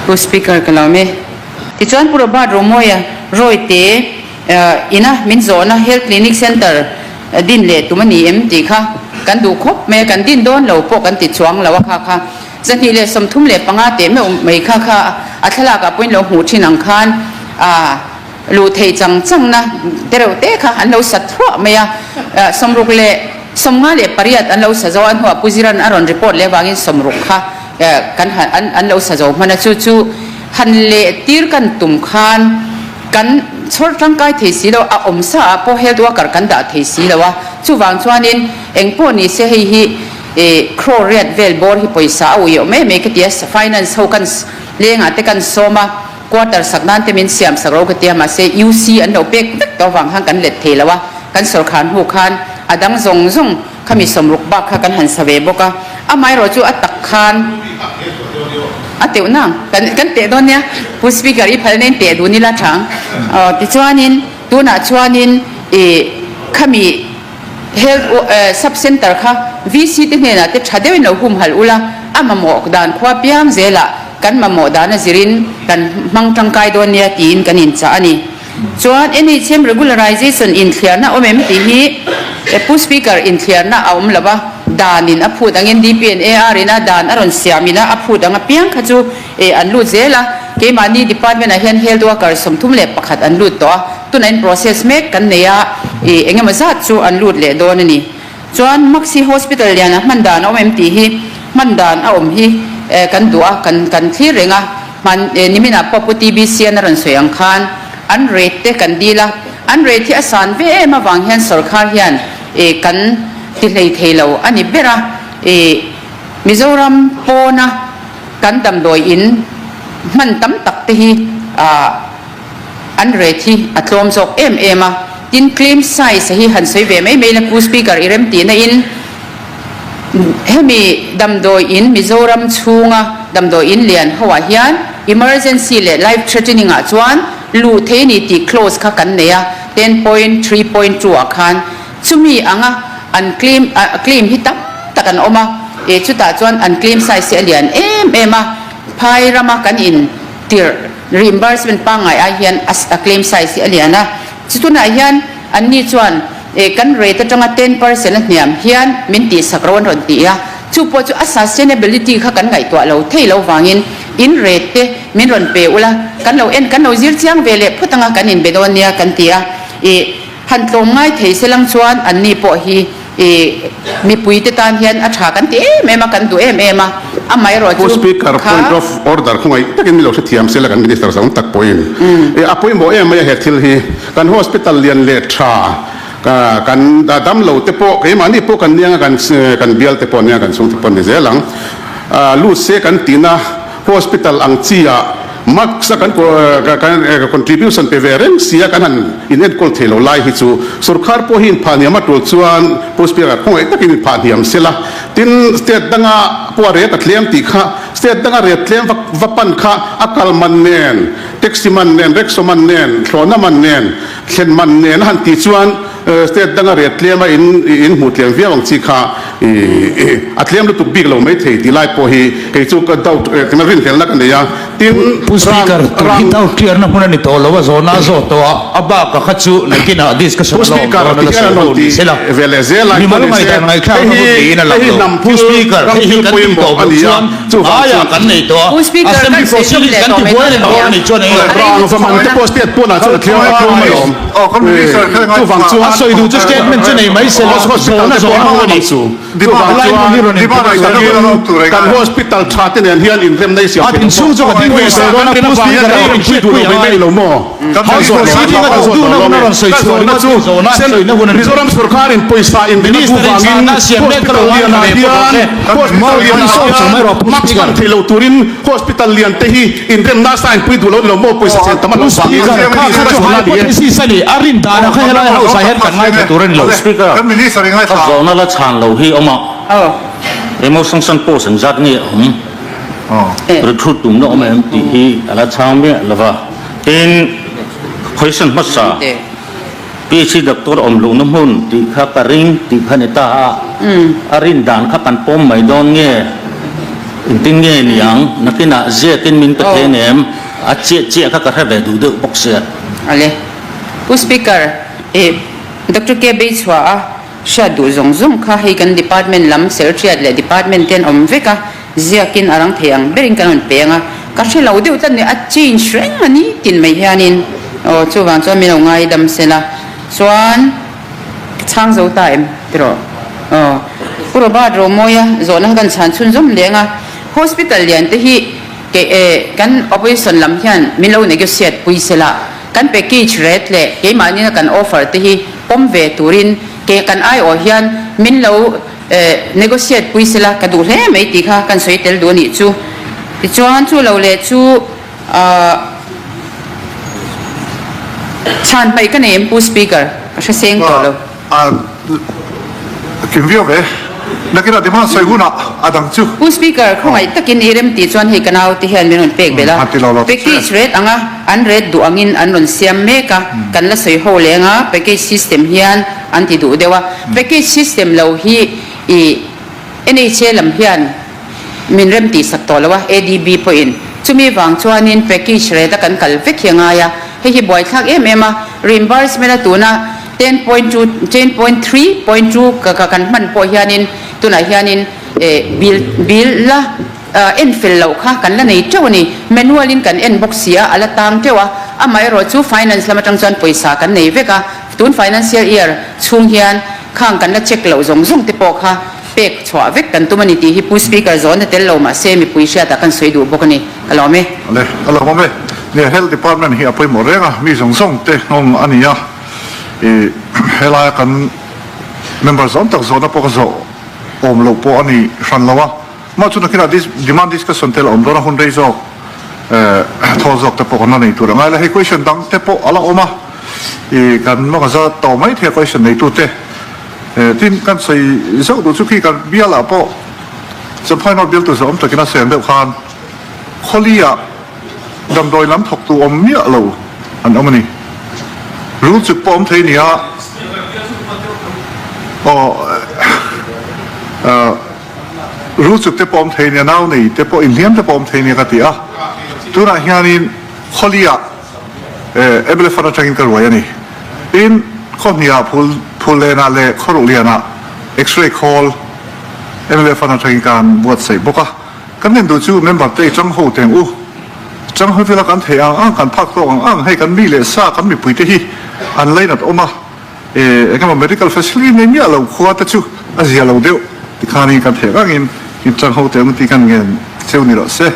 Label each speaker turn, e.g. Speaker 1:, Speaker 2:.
Speaker 1: Pu Speaker ka lawm e. Tichuan Pu Robert Romawia Rawite ina min zawhna Health Clinic Centre din leh tum a ni em tih kha kan duh khawp mai a, kan din dawn lo pawh kan ti chuang lo a kha kha. 235 teh meuh mai kha kha a thlalak ah pawhin lo hmuh thin ang khan a luh theih chang chang na tereuh te kha an lo sa thluah mai a, 68 an lo sa zo a hnuah Pu Ziran a rawn report leh avangin 60 kha kan han an an lo sa zo hman a, chu chu han leh tir kan tum khan kan chhawr tangkai thei si lo a, awm sa ah pawh health worker kan dah thei si lo a, chuvang chuanin engpawh ni se hei hi Ih, crore riat vel bawr hi pawisa a ui awm em em ka ti a, finance ho kan lengah te kan sawm a, quarter sak nan te min siam sak ro ka ti a, mahse UC an lo pek vek tawh avang khan kan let thei lo a, kan sawrkhar hnu khan a dang zawng zawng khami sawmruk bak kha kan han sa ve bawk a, amaherawh chu a tak khan a teuh nang kan kan teh dawn nia, Pu Speaker i phal nen teh dun ila tha ang, aw tichuanin tunah chuanin ih khami. Health Sub Centre kha VC te hnenah te tha deuhin lo humhalh ula, a mamawh dan khua piang zelah kan mamawh dan a zirin kan hmang tangkai dawn nia tiin kan inchah a ni. Chuan NHM Regularization inthliarna awm em tih hi Pu Speaker inthliarna a awm lo a, danin a phut angin DPNAR ina dan a rawn siam ina a phut ang apiang kha chu an lut zel a, keimahni department ah hian Health Worker 31 an lut tawh a, Tunah in process mek kan nei a, ih eng emaw zat chu an lut leh dawn a ni. Chuan Maxi Hospital lianah hman dan a awm em tih hi hman dan a awm hi kan duh a, kan kan thlir reng a, hman niminah pawh Pu TBC-an a rawn sawi ang khan an rate te kan dil a, an rate hi a san ve em avang hian sawrkhar hian ih kan ti hlei thei lo a ni ber a, ih Mizoram pawna kan damdawi in hman tam tak te hi ah An rate hi a tlawm zawk em em a, tin claim size hi han sawi ve mai mai ila Pu Speaker i rem tihna in hemi damdawi in Mizoram chhunga damdawi in lian ho ah hian emergency leh life threatening ah chuan luh thei a ni tih clause kha kan nei a 10.3.2 ah khan chumi anga an claim claim hi tam tak an awm a, e chutah chuan an claim size hi a lian em em a, phai rama kan in tirh reimbursement pangngai ai hian a claim size hi a lian a, chu tunah hian anni chuan eh kan rate atanga 10% a hniam hian min tihsak ro an rawn ti a, chu pawh chu a sustainability kha kan ngaihtuah lo thei lo vangin in rate te min rawn pe ula kan lo en kan lo zir chiang ve leh phawt anga kan inbe dawn nia kan ti a, ih Han tlawm ngai thei se lang chuan anni pawh hi i mipui te tan hian a tha kan ti em em a, kan duh em em a, amaherawh
Speaker 2: Pu
Speaker 1: chu
Speaker 2: Speaker,
Speaker 1: kha.
Speaker 2: Point of order khawngaih takin mi lo hrethiam se la kan Minister zawng tak pawhin i a pawimawh em mai a he thil hi. Kan hospital lian leh tha kan damlo te pawh keimahni pawh kan niang a kan kan bial te pawh nia kan chhungte pawh ni zel ang. Lut se kan tihna hospital ang chi ah Max a kan contribution pe ve reng sia kan han in enkawl thei lo lai hi chu sorkar pawh hi inphah hniam a tul chuan Pu Speaker khawngaih takin inphah hniam sela. Tin, state danga pawh a ret a tlem tih kha state danga ret tlem va va pan kha a kal man nen, taxi man nen, rickshaw man nen, thlawhna man nen, thlen man nen a han tih chuan State danga ret tlem a in in hmuh tlem viau ang chi kha a tlem lutuk bik lo mai thei tih lai pawh hi kei chu ka doubt tina rinhlelna ka nei a. Tin,
Speaker 3: Pu Speaker, tun hi doubt clear na hmun a ni tawh lo a, zawhna a zawh tawh a, a bak a kha chu nakinah discussion
Speaker 2: Pu
Speaker 3: a la awm
Speaker 2: Speaker,
Speaker 3: dawn a
Speaker 2: ti
Speaker 3: la
Speaker 2: hian
Speaker 3: sawi
Speaker 2: an
Speaker 3: ho
Speaker 2: rawn
Speaker 3: ni
Speaker 2: ti
Speaker 3: se la.
Speaker 2: ve leh zel a,
Speaker 3: Mimal
Speaker 2: engpawh ni se,
Speaker 3: ngaihdan ngaihthlak
Speaker 2: hei
Speaker 3: na
Speaker 2: hi
Speaker 3: hun niin a
Speaker 2: hei
Speaker 3: lang
Speaker 2: hi
Speaker 3: lo.
Speaker 2: hnam
Speaker 3: Pu
Speaker 2: thil
Speaker 3: Speaker,
Speaker 2: ram
Speaker 3: hei hi
Speaker 2: thil
Speaker 3: kan tih
Speaker 2: pawimawh
Speaker 3: tawh
Speaker 2: a
Speaker 3: loh
Speaker 2: ni a,
Speaker 3: chuan
Speaker 2: chuvang
Speaker 3: aia
Speaker 2: chuan
Speaker 3: kan nei tawh a,
Speaker 1: Pu Speaker, kan
Speaker 3: Assembly
Speaker 1: sawi tum
Speaker 3: proceedings
Speaker 1: leh
Speaker 3: kan
Speaker 1: tawh
Speaker 3: ti
Speaker 1: mai
Speaker 3: buai
Speaker 1: dawn
Speaker 3: reng dawn
Speaker 1: nia.
Speaker 3: a nih chuan eng
Speaker 1: A rei
Speaker 2: Rang
Speaker 1: lutuk
Speaker 2: va man te
Speaker 1: tawh
Speaker 2: pawh state pawnah chuan a thleng a tlawm alawm. Chuvang
Speaker 3: A
Speaker 2: chuan
Speaker 3: sawi duh chu statement chu nei mai se la,
Speaker 2: hospital
Speaker 3: zawhna
Speaker 2: te pawh
Speaker 3: zawhna
Speaker 2: a
Speaker 3: hun a ni.
Speaker 2: awm chu. Chuvang
Speaker 3: Lai hmun hi
Speaker 2: chuan
Speaker 3: rawn input
Speaker 2: takin kan hospital tha te nen hian inremna i siam
Speaker 3: A
Speaker 2: theih
Speaker 3: in chhung chu ka ding ve sawi dawn a, Pu Speaker ei rawn hriat pui a ngai.
Speaker 2: lo maw?
Speaker 3: House proceeding a duh duhna hun a rawn sawi
Speaker 2: Ka
Speaker 3: chhuah
Speaker 2: zawhna
Speaker 3: ringawt
Speaker 2: chu
Speaker 3: chu zawhna an sawina hun a ni.
Speaker 2: Mizoram sorkarin pawisa inrina
Speaker 3: Minister in
Speaker 2: vangin
Speaker 3: chhana siam mek ka lo
Speaker 2: hospital
Speaker 3: ngai
Speaker 2: lianah
Speaker 3: ve bawk rawh
Speaker 2: hian
Speaker 3: se.
Speaker 2: hospital lianah hian mask hman theih loh turin hospital lian te hi inremna sign pui duh lo ni lo maw pawisa chen tam a lo vangin
Speaker 3: Speaker, kha kha chu hypothesis a ni, a rin danah kha helai house ah hian kan ngaithla tur a ni lo.
Speaker 4: Speaker, ka zawhna la chhan lo hi awm a, emotion san post ang zat nge awm, recruit tumna awm em tih hi a la chhang miah lo va. Tin, question hmasa, PHC doctor awm lohna hmun tih kha ka ring tih kha ni ta a, a rin dan kha kan pawm mai dawn nge? Engtin nge ni ang? Nakinah ziakin min pe thei ngem? A chiah chiah kha ka hre ve duh deuh bawk sia.
Speaker 1: Ale. Pu Speaker, i Doctor K. Beichhua a hriat duh zawng zawng kha hei kan department lam serhriat leh department te an awm vek a, ziakin a rang thei ang berin kan rawn pe ang a, ka hre lo deuh tlat ni, a change reng a ni tin mai hianin aw chuvang chuan min lo ngaidam sela chuan ka chhang zo ta em tiraw aw Pu Robert Romawia zawhna kha kan chhan chhunzawm leng a, hospital lian te hi ke eh kan opposition lam hian min lo negotiate pui sela kan package rate leh keimahni kan offer te hi pawm ve turin ke kan aiawh hian min lo Negotiate pui sela ka duh hle mai tih kha kan sawi tel duh a nih chu. Tichuan chu lo leh chu chhan hmaih ka nei em Pu Speaker? Ka hre seng tawh lo.
Speaker 5: Kim viau ve. Nakinah ti hman sawi hunah a dang chu.
Speaker 1: Pu Speaker, khawngaih takin i rem tih chuan hei ka naute hian min rawn pek belh a. Package rate anga an rate duh angin an rawn siam mek a, kan la sawi ho leng a, package system hian an ti duh deuh a. Package system lo hi i NHA lam hian min rem tih sak tawh lo a, ADB pawhin. Chumi vang chuanin package rate a kan kal vek hi a ngai a, hei hi buaithlak em em a, reimbursement a tuna 10.2, 10.3.2 ka kan hman pawh hianin tunah hianin bill bill la en fel loh kha kan la nei teuh a ni. Manual in kan en bawk si a, a la tang teuh a, amaherawhchu finance lam atang chuan pawisa kan nei vek a, Tun financial year chhung hian khang kan la check loh zawng zawng te pawh kha pek chhuah vek kan tum a ni tih hi Pu Speaker zawn a tel lo mah se mipui hriatah kan sawi duh bawk a ni. Ka lawm e.
Speaker 5: Ale, ka lawm awm e. Nia, Health Department hi a pawimawh reng a, mi zawng zawng te nghawng a ni a. I helaia kan member zawng tak zawhna pawh ka zawh awm loh pawh a ni hran lo a. Mah chu nakinah demand discussion te la awm dawn a, hun rei zawk thaw zawk te pawh kan la nei tur a ngai la. Hei question dang te pawh a la awm a, i kan mawngza tawh mai thei a question neitu te. Tin, kan sawi zauh duh chu khi kan bialah pawh Champhai North bialtu zawh awm takin a sawi ang deuh khan Khawli-ah damdawi lam thawktu awm miah lo an awm a ni. Rul chuk pawh awm thei nia. Aw. Rul chuk te pawh awm thei nia, nau nei te pawh inhliam te pawh awm thei nia ka ti a. Tunah hianin Khawliah MLA fund atangin ka ruai a ni. Tin, Khawhniah Phul Phullenah leh Khawruhlianah X-ray khawl MLA fund atangin ka han buatsaih bawk a. Kan en duh chu member te i chang ho teng u. Chang ho vela kan theih ang ang, kan phak tawk ang ang, hei kan mi leh sa, kan mipui te hi an lainat awm a. Engemaw medical facility nei miah lo khua te chu a zia lo deuh tikhanin kan theih rangin in tang ho teh ang tih kan ngen cheu ni rawh se.